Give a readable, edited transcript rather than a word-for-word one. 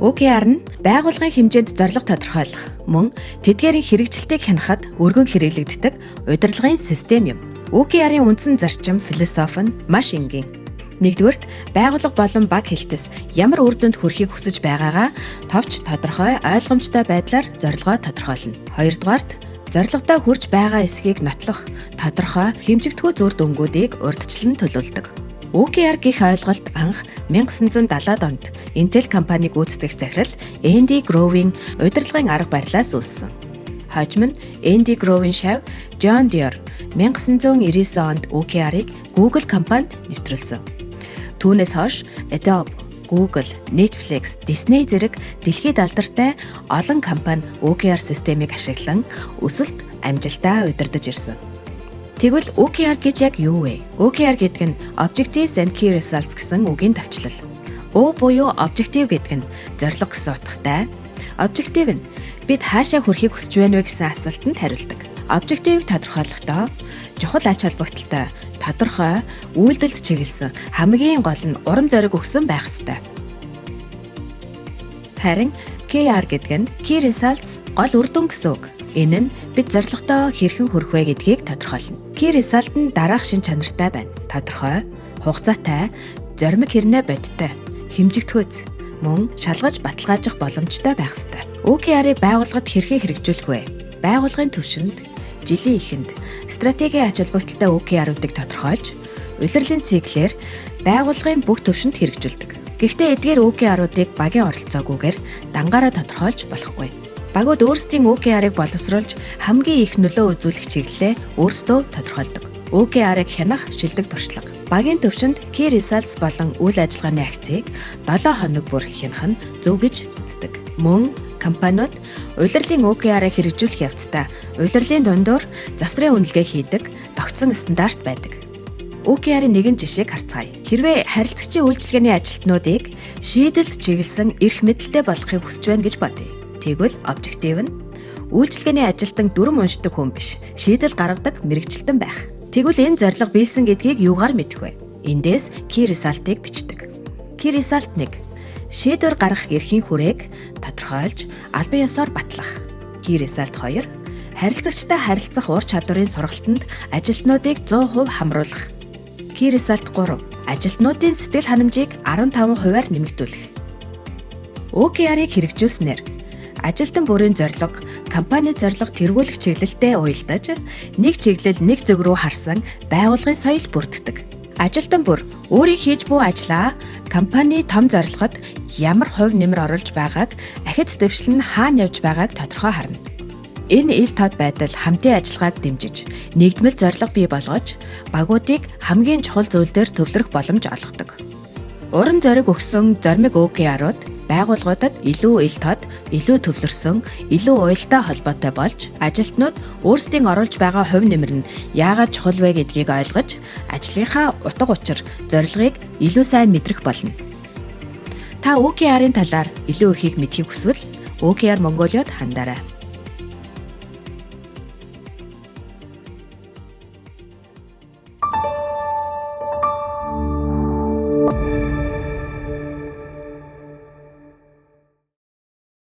OKR нь байгууллагын хэмжээнд зорилго тодорхойлох, мөн тэдгээрийн хэрэгжилтийг хянахад өргөн хэрэглэгддэг удирдлагын систем юм. OKR-ын үндсэн зарчим, философи нь маш энгийн. Нэгдүгээрт, байгууллага болон баг хэлтэс ямар үр дүнд хүрэхийг хүсэж байгаагаа товч, тодорхой, ойлгомжтой байдлаар зорилгоо тодорхойлно. Хоёрдугаарт, зорилгодоо хүрч байгаа эсэхийг нотлох тодорхой, хэмжигдэхүй үр дүнгуудыг урьдчилан төлөвлөдөг. OKR гэх ойлголт анх 1970-ад онд Intel компаниг гүйцэтгэх захирал Энди Гровийн удирдлагын арга барилаас үүссэн. Хожим нь Энди Гровийн шавь Джон Диор 1999 онд OKR-ыг Google компанид нэвтрүүлсэн. Түүнээс хойш Adobe, Google, Netflix, Disney зэрэг дэлхийд алдартай олон компани OKR системийг ашиглан өсөлт амжилтаа удирдах ирсэн. Тэгвэл OKR гэж яг юу вэ? OKR гэдэг нь Objectives and Key Results гэсэн үгийн товчлол. O буюу Objective гэдэг нь зорилго гэсэн утгатай. Objective нь бид хаашаа хүрэхийг хүсэж байна вэ гэсэн асуултанд хариулдаг. Objective-ийг тодорхойлохдоо чухал ач холбогдолтой, тодорхой, үйлдэлд чиглэсэн, хамгийн гол нь урам зориг өгсөн байх ёстой. Харин KR гэдэг нь Key Results, гол үр дүн гэсэн үг. Энэ нь бид зорилгодоо хэрхэн хүрэх вэ гэдгийг тодорхойлно. Key Result нь дараах шинж чанартай байна. Тодорхой, хугацаатай, зоримог хэрнээ бодитой, хэмжигдэхүйц, мөн шалгаж баталгаажих боломжтой байх ёстой. OKR-ыг байгууллагад хэрхэн хэрэгжүүлэх вэ? Байгууллагын түвшинд жилийн эхэнд стратегийн ач холбогдолтой OKR-уудыг тодорхойлж, улирлын циклээр байгууллагын бүх түвшинд хэрэгжүүлдэг. Гэхдээ эдгээр OKR-уудыг багийн оролцоогүйгээр дангаараа тодорхойлж болохгүй. Багууд өөрсдийн OKR-ыг боловсруулж, хамгийн их нөлөө үзүүлэх чиглэлээ өөрсдөө тодорхойлдог. OKR-ыг хянах шилдэг туршлага. Багийн түвшинд Key Results болон үйл ажиллагааны акцыг 7 хоног бүр хянах нь зөв гэж үздэг. Мөн компаниуд улирлын OKR-ыг хэрэгжүүлэх явцдаа улирлын дундуур завсрын үнэлгээ хийдэг тогтсон стандарт байдаг. OKR-ын нэгэн жишээг харцгаая. Хэрвээ харилцагчийн үйлчилгээний ажилтнуудыг шийдэлд чиглэсэн эрх мэдэлтэй болгохыг хүсэж байна гэж бодъё. Тэгвэл objective нь үйлчилгээний ажилтан дүрэм уншдаг хүн биш, шийдэл гаргадаг мэргэжилтэн байх. Тэгвэл энэ зорилго биелсэн гэдгийг юугаар мэдэх вэ? Эндээс key result-ыг бичдэг. Key result 1. Шийдвэр гаргах эрхийн хүрээг тодорхойлж, албан ёсоор батлах. Key result 2. Харилцагчтай харилцах ур чадварын сургалтанд ажилтнуудыг 100% хамруулах. Key result 3. Ажилтнуудын сэтгэл ханамжийг 15%-аар нэмэгдүүлэх. OKR-ыг хэрэгжүүлснээр ажилтан бүрийн зорилго, компани зорилго тэргүүлэх чиглэлтэй уялдаж, нэг чиглэл, нэг зүг рүү харсан байгууллагын соёл бүрддэг. Ажилтан бүр өөрийн хийж буй ажлаа компани том зорилгод ямар хувь нэмэр оруулж байгааг, ахиц дэвшил нь хаана явж байгааг тодорхой харна. Энэ ил тод байдал хамтын ажиллагааг дэмжиж, нэгдмэл зорилго бий болгож, багуудыг хамгийн чухал зүйл дээр төвлөрөх боломж олгодог. Урам зориг өгсөн зоримог OKR-ууд байгууллагуудад илүү ил тод, илүү төвлөрсөн, илүү уялдаа холбоотой болж, ажилтнууд өөрсдийн оруулж байгаа хувь нэмэр нь яагаад чухал вэ гэдгийг ойлгож, ажлынхаа утга учир, зорилгыг илүү сайн мэдрэх болно. Та OKR-ын талаар илүү ихийг мэдэхийг хүсвэл OKR Mongolia-д хандаарай.